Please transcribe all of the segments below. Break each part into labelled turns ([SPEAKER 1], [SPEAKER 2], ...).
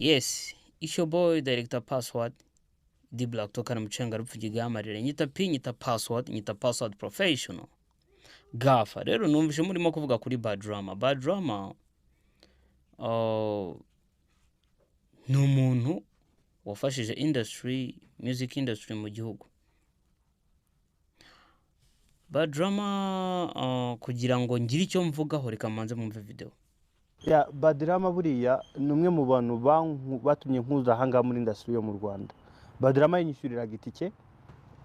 [SPEAKER 1] Yes, it's your boy Director Password D Black Talker, mucenga rupfu amarire, nyita P, nyita Password, nyita Password Professional Gafa. Rero numvise murimo kuvuga kuri Badrama. Badrama ni umuntu wafashije industry, music industry mu gihugu. Badrama, kugira ngo ngire icyo mvugaho, reka mbanze mwumve video.
[SPEAKER 2] Ya Badrama buriya ni umwe mu bantu batumye nkuza ahangaha muri industry yo mu Rwanda. Badrama yinyishyuriraga itike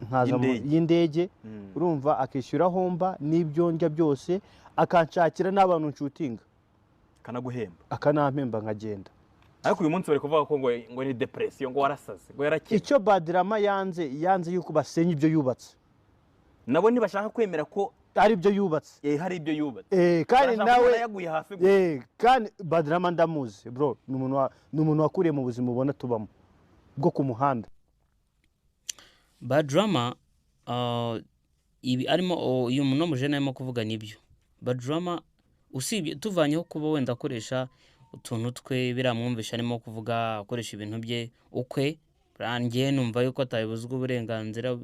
[SPEAKER 2] nkaza
[SPEAKER 3] Y'indege.
[SPEAKER 2] Y'indege. Urumva, akishyura homba n'ibyo ndya byose, akanshakira n'abantu nshutinga.
[SPEAKER 3] Kanaguhemba.
[SPEAKER 2] Akanampemba nkagenda.
[SPEAKER 3] Ariko uyu munsi bari kuvuga ko ngo ni depression, ngo warasaze, ngo yarakeye.
[SPEAKER 2] Icyo Badrama yanze yuko basenya ibyo yubatse.
[SPEAKER 3] Nabo ntibashaka kwemera ko
[SPEAKER 2] ari byo yubatse.
[SPEAKER 3] Hari ibyo yubatse.
[SPEAKER 2] Kandi
[SPEAKER 3] Barashaka
[SPEAKER 2] nawe
[SPEAKER 3] kubona yaguye hasi gusa.
[SPEAKER 2] Kandi Badrama ndamuzi bro, ni umuntu wakuriye mu buzima ubona tubamo bwo ku muhanda.
[SPEAKER 1] Badrama, ibi arimo uyu muntu mujene arimo kuvuga nibyo. Badrama, usibye tuvanyeho kuba wenda akoresha utuntu twe, biramwumvisha arimo kuvuga akoresha ibintu bye ukwe, njye numva yuko atabibuzwa uburenganzira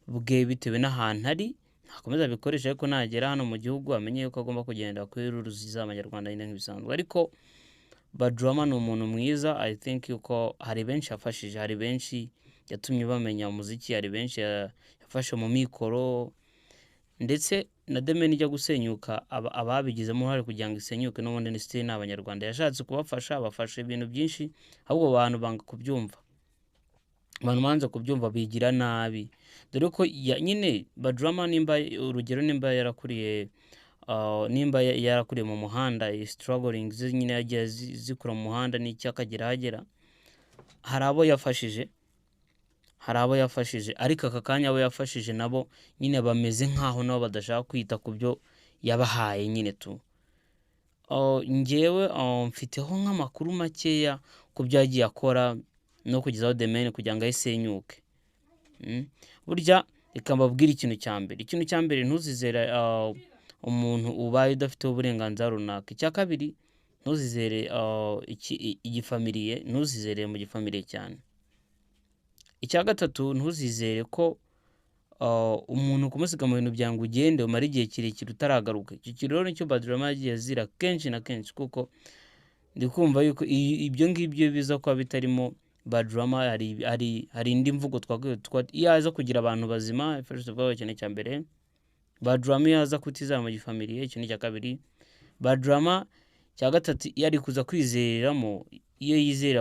[SPEAKER 1] bwe bitewe n'ahantu ari, ntakomeza abikoresha, ariko nagera hano mu gihugu amenye yuko agomba kugenda kuri rules z'Abanyarwanda nyine nk'ibisanzwe. Ariko Badrama ni umuntu mwiza. I think yuko hari benshi yafashije, hari benshi yatumye bamenya umuziki, hari benshi yafashe mu mikoro. Ndetse na The Mane ijya gusenyuka, ababigizemo uruhare kugira ngo isenyuke n'ubundi ni still ni Abanyarwanda. Yashatse kubafasha, abafasha ibintu byinshi, ahubwo abantu banga kubyumva. Abantu banze kubyumva bigira nabi, dore ko nyine Badrama, nimba urugero nimba yarakuriye nimba yarakuriye mu muhanda, struggling nyine yagiye zikura mu muhanda n'icyo akagera ahagera, hari abo yafashije, hari abo yafashije. Ariko aka kanya abo yafashije nabo nyine bameze nk'aho nabo badashaka kwita ku byo yabahaye nyine tu. Njyewe mfiteho nk'amakuru makeya ku byo yagiye akora no kugezaho The Mane kugira ngo ayisenyuke. Burya reka mbabwire ikintu cya mbere. Ikintu cya mbere, ntuzizere umuntu ubaye udafiteho uburenganzira runaka. Icya kabiri, ntuzizere igifamiliye, ntuzizere mu gifamiliye cyane. Icya gatatu, ntuzizere ko umuntu kumusiga mu bintu byawe ngo ugende umare igihe kirekire utaragaruka. Icyo kintu rero nicyo Badrama yagiye azira kenshi na kenshi, kuko ndi kumva yuko ibyo ngibyo biza kuba bitarimo Badrama, hari indi mvugo twakwiye iyo aza kugira abantu bazima. First of all, ikintu cya mbere, Badrama iyo aza kutizera mu gifamiliye, icyo ni icya kabiri. Badrama, cya gatatu, iyo ari kuza kwizereramo, iyo yizera